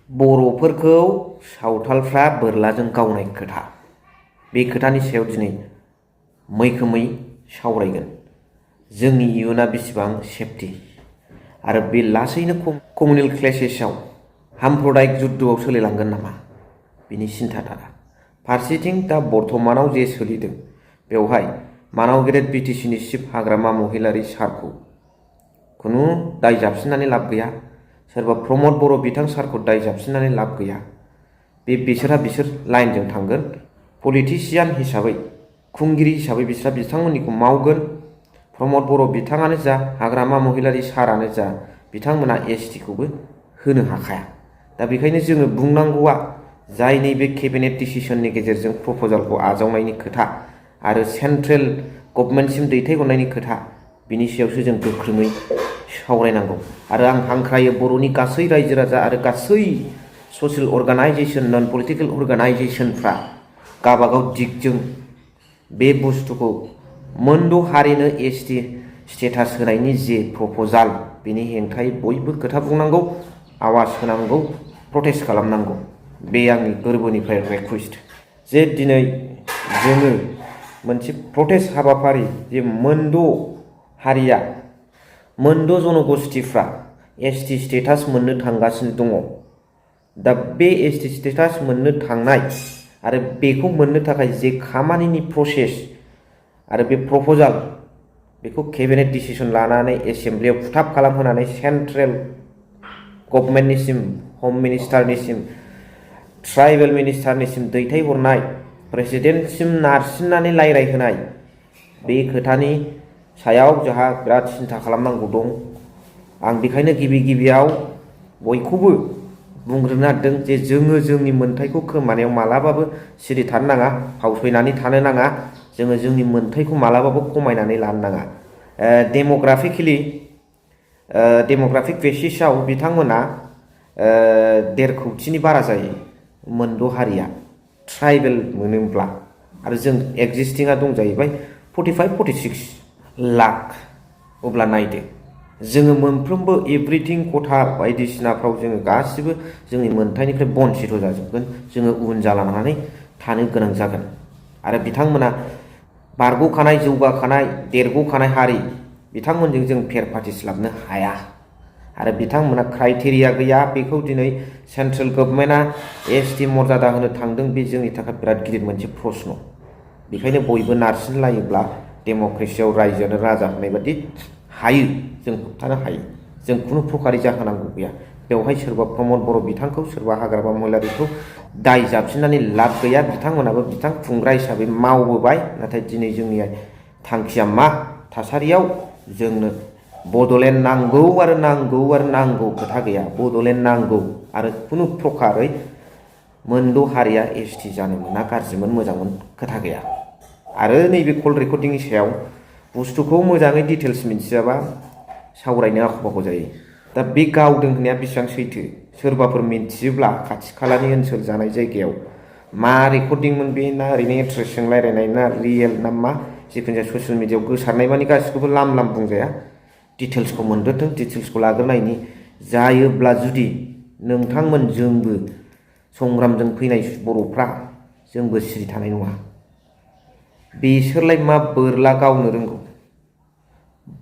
बर'फोरखौ सावथालफ्रा बोरलाजों गावनाय खोथा बे खोथानि सायाव दिनै मैखोमै सावरायगोन। जोंनि इयुना बेसेबां सेफटि आरो बे लासैनो कमिउनेल क्लेशेसआव साम्प्रदायिक जुद्धआव सोलिलांगोन नामा बिनि सिन्था दारा। फारसेथिं दा बर्तमानाव जे सोलिदों बेवहाय मानाव गेदेर बिटिसिनि चिफ हाग्रामा महिलारि सारखौ खुनु दाय जाबसिननानै लाब गैया, सोरबा प्रमद बर' बिथां सारखौ दाय जाबसिननानै लाब गैया। बिसोर लाइनजों थांगोन। पलिटिशियान हिसाबै खुंगिरि हिसाबै बिथांमोननिखौ मावगोन। प्रमद बर' बिथाङानो जा हाग्रामा महिलारि सारानो जा बिथांमोना एसटिखौबो होनो हाखाया। दा बेखायनो जोङो बुंनांगौआ जाय नैबे केबिनेट डिसिसननि गेजेरजों प्रप'जालखौ आजावनायनि खोथा आरो सेन्ट्रेल गभर्नमेन्टसिम दैथायहरनायनि खोथा बिनि सायावसो जों गोख्रोङै सावरायनांगौ। आरो आं हांख्रायो बर'नि गासै रायजो राजा आरो गासै ससियेल अर्गानाइजेसन नन पलिटिकेल अर्गानाइजेसनफ्रा गावबागाव दिगजों बे बुस्थुखौ मोनद' हारिनो एसटि स्टेटास होनायनि जे प्रप'जाल बेनि हेंथायै बयबो खोथा बुंनांगौ, आवाज होनांगौ, प्रटेस्ट खालामनांगौ। बे आंनि गोरबोनिफ्राय रिकुवेस्ट जे दिनै जोङो मोनसे प्रटेस्ट हाबाफारि जे मोनद' हारिया मोनद' जनगोष्ठीफ्रा एसटि स्टेटास मोननो थांगासिनो दङ। दा बे एसटि स्टेटास मोननो थांनाय आरो बेखौ मोननो थाखाय जे खामानिनि प्रसेस आरो बे प्रप'जाल बेखौ केबिनेट डिसिसन लानानै एसेम्ब्लियाव फुथाब खालामहोनानै सेन्ट्रेल गभर्नमेन्टनिसिम, हम मिनिस्टारनिसिम, ट्राइबेल मिनिस्टारनिसिम दैथायहरनाय, प्रेसिडेन्टसिम नारसिननानै रायज्लायहोनाय बे खोथानि सायाव जोंहा बिराद सिन्था खालामनांगौ दं। आं बेखायनो गिबियाव बयखौबो बुंग्रोनो नागिरदों जे जोङो जोंनि मोन्थायखौ खोमानायाव मालाबाबो सिरि थानो नाङा, फावसयनानै थानो नाङा। जोङो जोंनि मोन्थायखौ मालाबाबो खमायनानै लानो नाङा। डेम'ग्राफिक बेसिसआव बिथांमोना 1.5 कौटिनि बारा जायो मोनद' हारिया ट्राइबेल मोनोब्ला, आरो जों एक्जिस्टिंआ दं जाहैबाय 45-46 लाख। अब्ला नायदो जोङो मोनफ्रोमबो एभ्रिथिं खथा बायदिसिनाफ्राव जोङो गासिबो जोंनि मोन्थायनिफ्राय बन्सित जाजोबगोन। जोङो उन जालांनानै थानो गोनां जागोन। आरो बिथांमोना बारग'खानाय, जौगाखानाय, देरग'खानाय हारि, बिथांमोनजों जों फेर फाथिस्लाबनो हाया। आरो बिथांमोना क्राइटेरिया गैया। बेखौ दिनै सेन्ट्रेल गभर्नमेन्टआ एसटि मर्यादा होनो थांदों। बे जोंनि थाखाय बिराद गिदिर मोनसे प्रश्न। बेखायनो बयबो नारसिनलायोब्ला डेम'क्रेसियाव रायजोआनो राजा होननाय बादि हायो, जों होबथानो हायो। जों खुनु प्रकारै जाहोनांगौ गैया। बेवहाय सोरबा प्रमद बर' बिथांखौ, सोरबा हाग्रामा महिलारिखौ दाय जाबसिननानै लाब गैया। बिथांमोनाबो बिथां खुंग्रा हिसाबै मावबोबाय। नाथाय दिनै जोंनि थांखिया मा थासारियाव जोंनो बड'लेण्ड नांगौ आरो नांगौ आरो नांगौ खोथा गैया। बड'लेण्ड नांगौ आरो खुनु प्रकारै मोनद' हारिया एसटि जानो मोना, गाज्रिमोन मोजांमोन खोथा गैया। आरो नैबे कल रेकर्डिंनि सायाव बुस्थुखौ मोजाङै डिटेल्स मिन्थियाबा सावरायनो आख' जायो। दा बे गावदों होननाया बेसेबां सैथो सोरबाफोर मिन्थियोब्ला खाथि खालानि ओनसोल जानाय जायगायाव मा रेकर्डिंमोन बे, ना ओरैनो इन्ट्रेस्टजों रायज्लायनाय, ना रियेल ना मा, जिखुनु जाया ससियेल मिडियायाव गोसारनाय मानि गासिखौबो लाम बुंजाया। डिटेल्सखौ मोनग्रोथों, डिटेल्सखौ लाग्रोनायनि जायोब्ला जुदि नोंथांमोन जोंबो संग्रामजों फैनाय बर'फ्रा जोंबो सिरि थानाय नङा। बिसोरलाय मा बोरला गावनो रोंगौ,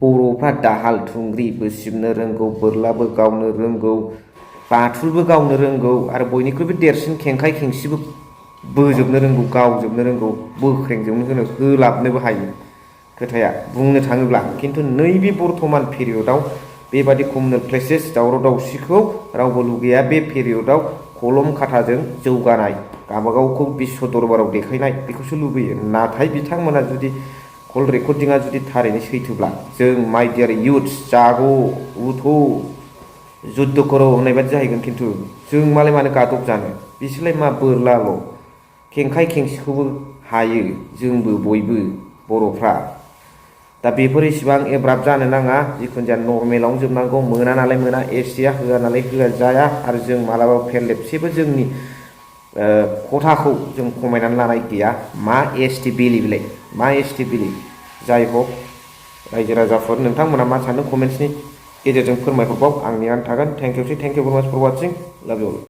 बर'फ्रा दाहाल थुंग्रिबो सिबनो रोंगौ, बोरलाबो गावनो रोंगौ, बाथुलबो गावनो रोंगौ, आरो बयनिख्रुइबो देरसिन खेंखाइ खेंसिबो बोजोबनो रोंगौ, गावजोबनो रोंगौ, बोख्रेंजोबनो होलाबनोबो हायो खोथाया बुंनो थाङोब्ला। खिन्थु नैबे बर्थमान पिरियडआव बेबादि कमिउनेल क्लेशेस, दावराव दावसिखौ रावबो लुगैया। बे पिरियडआव कलम खाथाजों जौगानाय, गावबागावखौ बिश्व दरबाराव देखायनाय बेखौसो लुबैयो। नाथाय बिथांमोना जुदि कल रेकर्डिंआ जुदि थारैनो सैथोब्ला, जों माइ डियार इयुथ्स जागौ उथौ जुद्ध कर' होननाय बादि जाहैगोन। खिन्थु जों मालाय मानो गादब जानो, बिसोरलाय मा बोरलाल', खेंखाइ खेंसिखौबो हायो जोंबो बयबो बर'फ्रा। दा बेफोर इसिबां एब्राब जानो नाङा। जिखुनु जाया नर्मेलावनो जोबनांगौ। मोना नालाय मोना, एसटिआ होआ नालाय होआ जाया। आरो जों मालाबाबो फेरलेबसेबो जोंनि खथाखौ जों खमायनानै लानाय गैया। मा एसटि बेलि बेलाय, मा एसटि बेलि। जाय हक रायजो राजाफोर, नोंथांमोना मा सानो कमेन्ट्सनि गेजेरजों फोरमायहरबाव। आं नेनानै थागोन। थेंक इउ भेरि माच फर वाचिं। लाभ इउ अल।